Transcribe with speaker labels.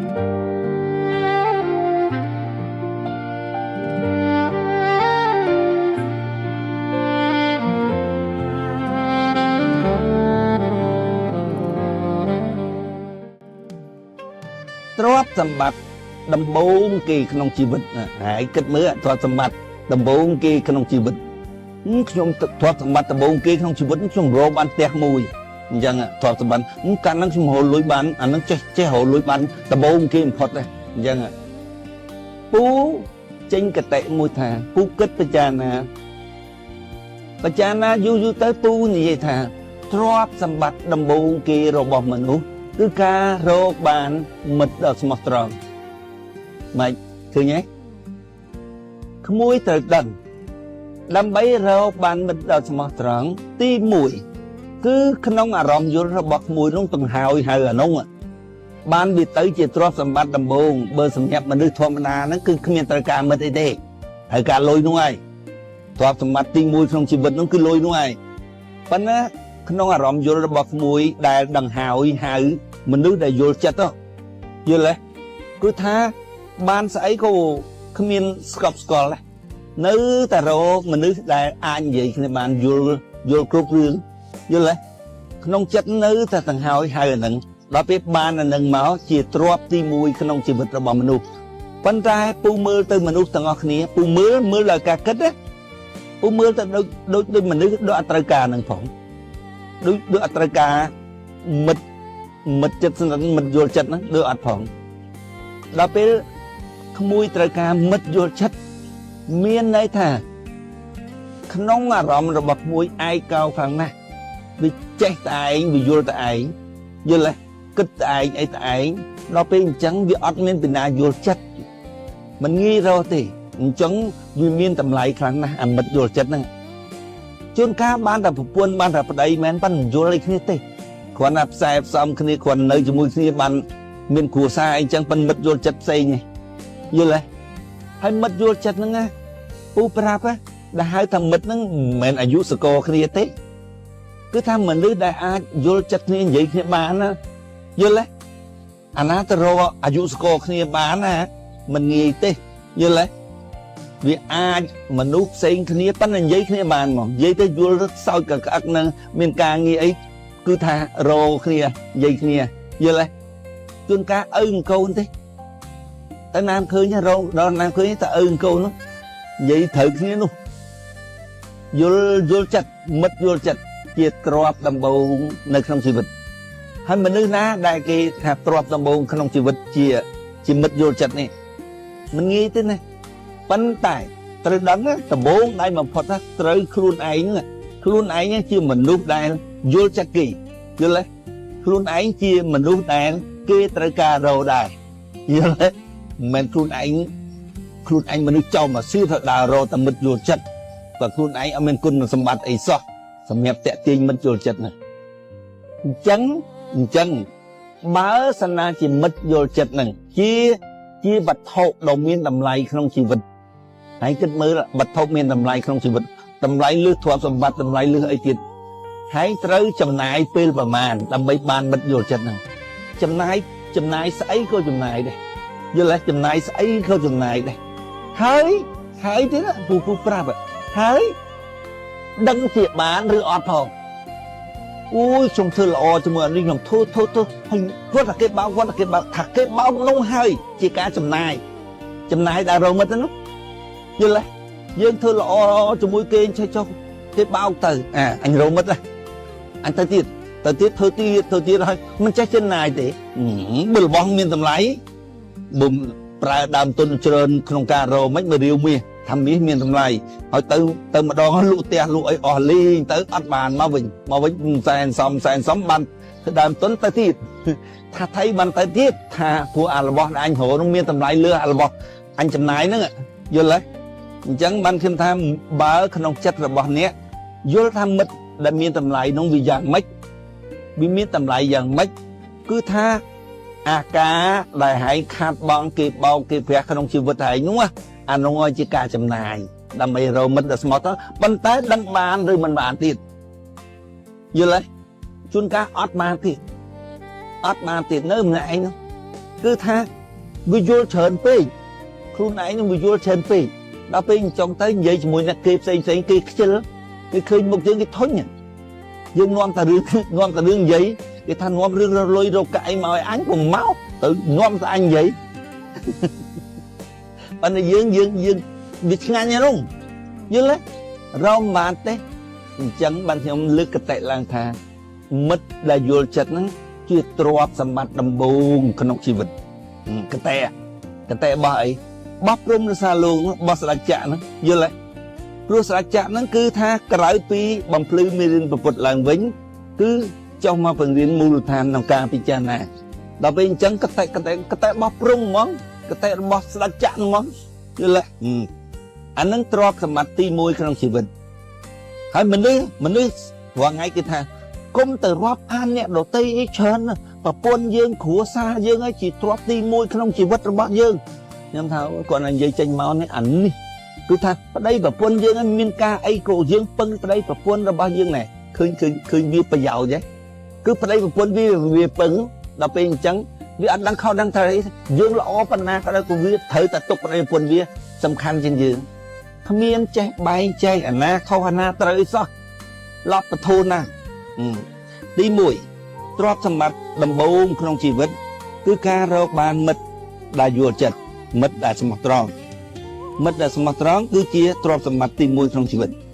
Speaker 1: ទ្រព្យសម្បត្តិដំបូងគេក្នុងជីវិតហើយគិតមើលទ្រព្យសម្បត្តិដំបូងគេក្នុងជីវិតខ្ញុំទ្រព្យសម្បត្តិដំបូងគេក្នុងជីវិតខ្ញុំរកបានផ្ទះមួយអញ្ចឹងទ្រព្យសម្បត្តិកាលហ្នឹងខ្ញុំរកលុយបានអាហ្នឹងចេះចេះរកលុយបានដំបូងគេបំផុតដែរអញ្ចឹងពូចេញកតិមួយថាពូគិតពិចារណាពិចារណាយូរយូរទៅពូនិយាយថាទ្រព្យសម្បត្តិដំបូងគេរបស់មនុស្សគឺការរកបានមិត្តដ៏ស្មោះត្រង់ម៉េចឃើញទេក្មួយត្រូវដឹងដើម្បីរកបានមិត្តដ៏ស្មោះត្រង់ទី1គឺក្នុងអារម្មណ៍យល់របស់ក្មួយនោះបង្ហើយហៅអានោះបានវាទៅជាទ្រព្យសម្បត្តិដំបូងបើសម្រាប់មនុស្សធម្មតាហ្នឹងគឺគ្មានត្រូវការមិត្តអីទេត្រូវការលុយនោះហើយទ្រព្យសម្បត្តិទី1ក្នុងជីវិតនោះគឺលុយនោះហើយប៉ុន្តែក្នុងអារម្មណ៍យល់របស់ក្មួយដែលដង្ហើយហៅមនុស្សដែលយល់ចិត្តយល់ទេគឺថាបានស្អីក៏គ្មានស្កប់ស្កល់ដែរនៅតែរកមនុស្សដែលអាចនិយាយគ្នាបានយល់យល់គ្រប់រឿងយល់ទេក្នុងចិត្តនៅតែដង្ហើយហៅអានឹងដល់ពេលបានអានឹងមកជាទ្រព្យទី1ក្នុងជីវិតរបស់មនុស្សប៉ុន្តែពូមើលទៅមនុស្សទាំងអស់គ្នាពូមើលមើលដោយការគិតណាពូមើលទៅដូចដូចដូចមនុស្សដូចអត់ត្រូវការនឹងផងដូចដូចអត់ត្រូវការមិត្តមិត្តចិត្តស្និទ្ធមិត្តយល់ចិត្តហ្នឹងដូចអត់ផងដល់ពេលក្មួយត្រូវការមិត្តយល់ចិត្តមានន័យថាក្នុងអារម្មណ៍របស់ក្មួយឯកោខ្លាំងណាស់វាចេះតែឯងវាយល់តែឯងយល់ទេគិតតែឯងអីតែឯងដល់ពេលអញ្ចឹងវាអត់មានពីណាយល់ចិត្តមិនងាយរកទេអញ្ចឹងវាមានតម្លៃខ្លាំងណាស់អាមិត្តយល់ចិត្តហ្នឹងជួនកាលបានតែប្រពន្ធបានតែប្តីមែនប៉ុន្តែមិនយល់អីគ្នាទេគ្រាន់តែផ្សែផ្សំគ្នាគ្រាន់នៅជាមួយគ្នាបានមានគ្រួសារអីចឹងប៉ុន្តែមិត្តយល់ចិត្តផ្សេងឯងយល់ទេហើយមិត្តយល់ចិត្តហ្នឹងណាពូប្រាប់ដែលហៅថាមិត្តហ្នឹងមិនមែនអាយុសកលគ្នាទេគឺថាមនុស្សដែលអាចយល់ចិត្តគ្នានិយាយគ្នាបានណាយល់ទេអាណាទៅរកអាយុសកលគ្នាបានណាមិនងាយទេយល់ទេវាអាចមនុស្សផ្សេងគ្នាប៉ុន្តែនិយាយគ្នាបានហ្មងនិយាយទៅយល់សោចកក្អឹកនឹងមានការងារអីគឺថារកគ្នានិយាយគ្នាយល់ទេជួនកាលឪកូនទេតែណាមឃើញរកដល់ណាមឃើញតែឪកូននោះនិយាយត្រូវគ្នានោះយល់យល់ចិត្តមិត្តយល់ចិត្តជាទ្រព្យដំបូងនៅក្នុងជីវិតហើយមនុស្សណាដែលគេថាទ្រព្យដំបូងក្នុងជីវិតជាជាមិត្តយល់ចិត្តនេះមិនងាយទេណាប៉ុន្តែត្រូវដឹងដំបូងដៃបំផុតត្រូវខ្លួនឯងខ្លួនឯងជាមនុស្សដែលយល់ចិត្តគេយល់ទេខ្លួនឯងជាមនុស្សដែលគេត្រូវការរកដែរយល់ទេមិនមែនខ្លួនឯងខ្លួនឯងមនុស្សចោលមកសៀទៅដើររកតែមិត្តយល់ចិត្តបើខ្លួនឯងអត់មានគុណសម្បត្តិអីសោះសម្រាប់តាក់ទាញមិត្តយល់ចិត្តណាអញ្ចឹងអញ្ចឹងបើសិនណាជាមិត្តយល់ចិត្តនឹងជាជាវត្ថុដ៏មានតម្លៃក្នុងជីវិតហើយគិតមើលវត្ថុមានតម្លៃក្នុងជីវិតតម្លៃលើសទ្រព្យសម្បត្តិតម្លៃលើសអីទៀតហើយត្រូវចំណាយពេលប្រមាណដើម្បីបានមិត្តយល់ចិត្តហ្នឹងចំណាយចំណាយស្អីក៏ចំណាយដែរយល់ទេចំណាយស្អីក៏ចំណាយដែរហើយហើយទៀតពូពូប្រាប់ហើយដឹងជាបានឬអត់ផងអូយខ្ញុំធ្វើល្អជាមួយអានេះខ្ញុំធ្វើធ្វើធ្វើហើយគាត់ថាគេបោកគាត់ថាគេបោកថាគេបោកនោះហើយជាការចំណាយចំណាយដល់រងមិត្តនោះយល់ទេយើងធ្វើល្អជាមួយគេចេះចុះគេបោកទៅអាអញរងមិត្តអញទៅទៀតទៅទៀតធ្វើទៀតធ្វើទៀតហើយមិនចេះចំណាយទេបើរបស់មានតម្លៃបើប្រើដើមទុនច្រើនក្នុងការរមិនមករាវមាសថាមាសមានតម្លៃហើយទៅទៅម្ដងលក់ផ្ទះលក់អីអស់លីងទៅអត់បានមកវិញមកវិញសែនសំសែនសំបានធ្វើដើមទុនទៅទៀតថាថៃបានទៅទៀតថាព្រោះអារបស់ដែលអញរកនោះមានតម្លៃលើអារបស់អញចំណាយហ្នឹងយល់ទេអញ្ចឹងបានខ្ញុំថាបើក្នុងចិត្តរបស់អ្នកយល់ថាមិត្តដែលមានតម្លៃនោះវាយ៉ាងម៉េចវាមានតម្លៃយ៉ាងម៉េចគឺថាអាការដែលហែងខាត់បងគេបោកគេប្រាស់ក្នុងជីវិតហែងនោះអានោះឲ្យជាការចំណាយដើម្បីរកមិត្តដែលស្មោះទៅប៉ុន្តែដឹងបានឬមិនបានទៀតយល់ទេជួនកាលអត់បានទៀតអត់បានទៀតនៅម្នាក់ឯងនោះ គឺថាវាយល់ច្រើនពេកខ្លួនឯងនឹងវាយល់ច្រើនពេកដល់ពេលអញ្ចឹងទៅនិយាយជាមួយអ្នកគេផ្សេងផ្សេងគេខ្ជិលគេឃើញមុខយើងគេធុញយើងនាំតែរឿងនាំតែរឿងនិយាយគេថានាំរឿងរលុយរកកាក់អីមកឲ្យអញកុំមកទៅនាំតែអញនិយាយប៉ុន្តែយើងយើងយើងវាឆ្ងាញ់ហ្នឹងយល់ទេរមបានទេអញ្ចឹងបានខ្ញុំលើកកតិឡើងថាមិត្តដែលយល់ចិត្តហ្នឹងជាទ្រព្យសម្បត្តិដំបូងក្នុងជីវិតកតិកតិរបស់អីបោះព្រំរសាលោកបោះស្ដេចចក្រហ្នឹងយល់ទេព្រោះស្ដេចចក្រហ្នឹងគឺថាក្រៅពីបំភ្លឺមេរៀនពុទ្ធឡើងវិញគឺចុះមកបង្រៀនមូលដ្ឋានក្នុងការពិចារណាដល់ពេលអញ្ចឹងកតិកតិកតិរបស់ព្រំហ្មងកតិរបស់ស្ដេចចក្រហ្មងយល់ទេអានឹងទ្រព្យសម្បត្តិទី1ក្នុងជីវិតហើយមនុស្សមនុស្សរាល់ថ្ងៃគេថាគុំទៅរាប់អានអ្នកដតីអីច្រើនប្រពន្ធយើងគ្រួសារយើងឯងជាទ្រព្យទី1ក្នុងជីវិតរបស់យើងខ្ញុំថាគាត់និយាយចេញមកនេះអានេះគឺថាប្តីប្រពន្ធយើងឯងមានការអីក៏យើងពឹងប្តីប្រពន្ធរបស់យើងណែឃើញឃើញឃើញវាប្រយោជន៍ទេគឺប្តីប្រពន្ធវាវាពឹងដល់ពេលអញ្ចឹងវាអត់ដឹងខុសដឹងត្រូវអីយើងល្អប៉ុណ្ណាក៏ដោយក៏វាត្រូវតែទុកប្តីប្រពន្ធវាសំខាន់ជាងយើងគ្មានចេះបែងចែកអាណាខុសអាណាត្រូវអីសោះលប់បធូនណាទី1ទ្រព្យសម្បត្តិដំបូងក្នុងជីវិតគឺការរកបានមិត្តដែលយល់ចិត្តមិត្តដែលស្មោះត្រង់មិត្តដែលស្មោះត្រង់គឺជាទ្រព្យសម្បត្តិទី1ក្នុងជីវិត។